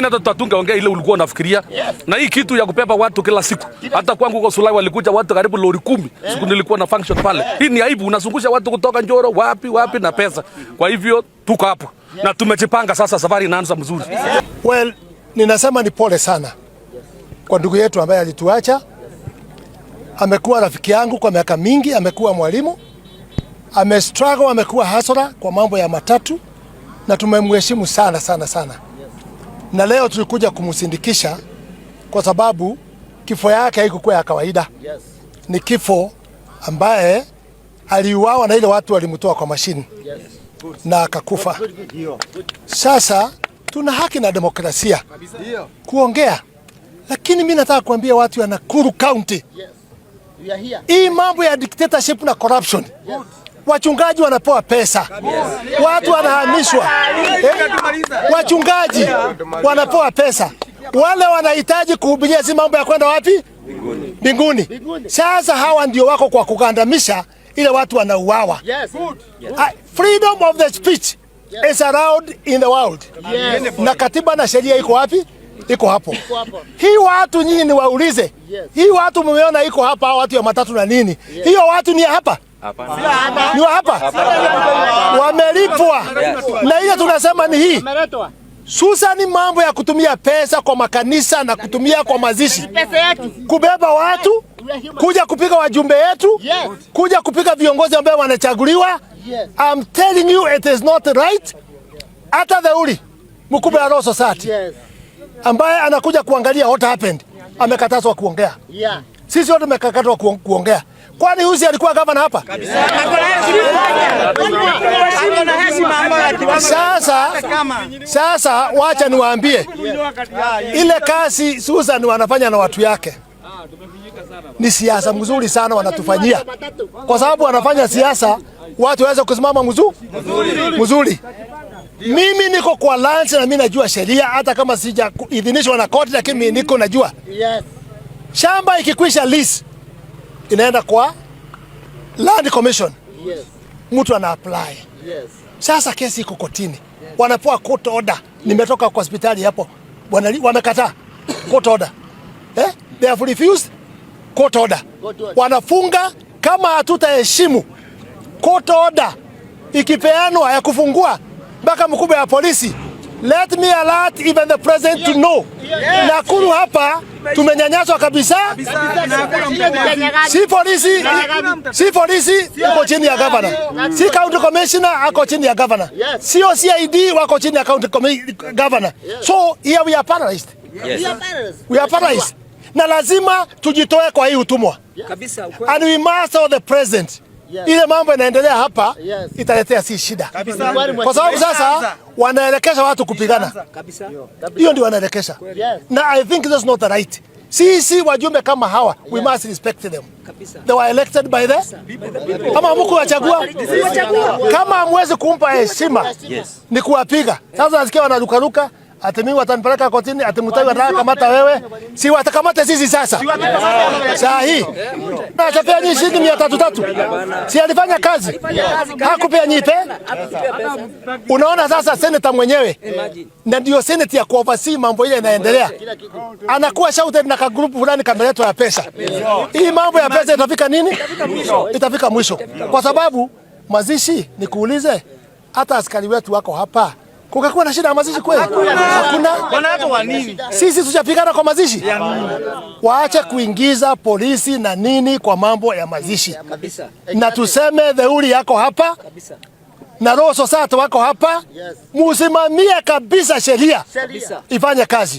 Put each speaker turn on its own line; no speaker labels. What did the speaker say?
Pengine hata tutungeongea ile ulikuwa unafikiria. Na hii kitu ya kubeba watu kila siku. Hata kwangu huko Sulai walikuja watu karibu lori 10. Siku nilikuwa na function pale. Hii ni aibu, unazungusha watu kutoka Njoro wapi wapi na pesa. Kwa hivyo tuko hapo. Na tumejipanga sasa, safari inaanza mzuri.
Well, ninasema ni pole sana kwa ndugu yetu ambaye alituacha. Amekuwa rafiki yangu kwa miaka mingi, amekuwa mwalimu, amestruggle, amekuwa hustler kwa mambo ya matatu na tumemheshimu sana sana sana, na leo tulikuja kumsindikisha kwa sababu kifo yake haikuwa ya kawaida. Ni kifo ambaye aliuawa na ile watu walimtoa kwa mashini na akakufa. Sasa tuna haki na demokrasia kuongea, lakini mi nataka kuambia watu ya Nakuru County, hii mambo ya dictatorship na corruption, wachungaji wanapewa pesa, watu wanahamishwa, eh? Wachungaji wanapewa pesa, wale wanahitaji kuhubiria, si mambo ya kwenda wapi mbinguni. Sasa hawa ndio wako kwa kugandamisha ile watu wanauawa. Freedom of the speech is allowed in the world. Na katiba na sheria iko wapi? Iko hapo. Hii watu nyinyi ni waulize. Hii watu mmeona iko hapa, hao watu ya matatu na nini? Hiyo watu ni ya hapa? Ni wa hapa? Wamelipwa. Na hiyo tunasema ni hii. Susa ni mambo ya kutumia pesa kwa makanisa na kutumia kwa mazishi, kubeba watu, kuja kupiga wajumbe wetu, kuja kupiga viongozi ambao wanachaguliwa. I'm telling you it is not right. Hata Theuri mkubwa wa Law Society ambaye anakuja kuangalia what happened amekatazwa kuongea. Sisi wote tumekatazwa kuongea. Kwani huyu alikuwa gavana hapa? Sasa wacha niwaambie ile kazi Susan wanafanya na watu yake ni siasa mzuri sana wanatufanyia, kwa sababu wanafanya siasa watu waweze kusimama mzuri mzuri. Mimi niko kwa lunch na mimi najua sheria, hata kama sijaidhinishwa na koti, lakini mimi niko najua. Shamba ikikwisha lease inaenda kwa Land Commission, mtu ana apply. Sasa kesi iko kotini, wanapewa court order. Nimetoka kwa hospitali hapo, bwana, wamekataa court order, eh? They have refused court order. Wanafunga kama hatutaheshimu court order ikipeanwa ya kufungua mpaka mkubwa ya polisi. Let me alert even the president to know. Nakuru hapa tumenyanyaswa kabisa. Si polisi, si polisi iko chini ya governor, si county commissioner ako chini ya governor, sio CID wako chini ya county governor. So here we are paralyzed. We are paralyzed. Na lazima tujitoe kwa hii utumwa.
Kabisa, ukweli.
And we must tell the president ile mambo inaendelea hapa italetea si shida, kwa sababu sasa wanaelekesha watu kupigana.
Kabisa.
Hiyo ndio wanaelekesha, na I think that's not the right. Sisi wajumbe kama hawa, we must respect them.
Kabisa.
They were elected by the ama hamkuwachagua? Kama hamwezi kumpa heshima ni kuwapiga. Sasa nasikia wanarukaruka ati mimi watanipeleka kotini, ati Mutai wataka kamata wewe, si watakamata sisi sasa. Saa hii achapea nyinyi shilingi 300 300, si alifanya kazi, hakupea nyinyi pe. Unaona sasa seneta mwenyewe na ndio senate ya kuoversee mambo ile inaendelea, anakuwa shouted na kagroup fulani kameletwa ya pesa. Hii mambo ya pesa itafika nini? Itafika mwisho, kwa sababu mazishi, nikuulize, hata askari wetu wako hapa, kukakuwa na shida ya mazishi kweli? Hakuna. Sisi tushapigana kwa mazishi. Waache kuingiza polisi na nini kwa mambo ya mazishi,
Kabisa.
Na tuseme Theuri yako hapa
Kabisa.
Na Law Society wako hapa, musimamie kabisa sheria
Kabisa.
ifanye kazi.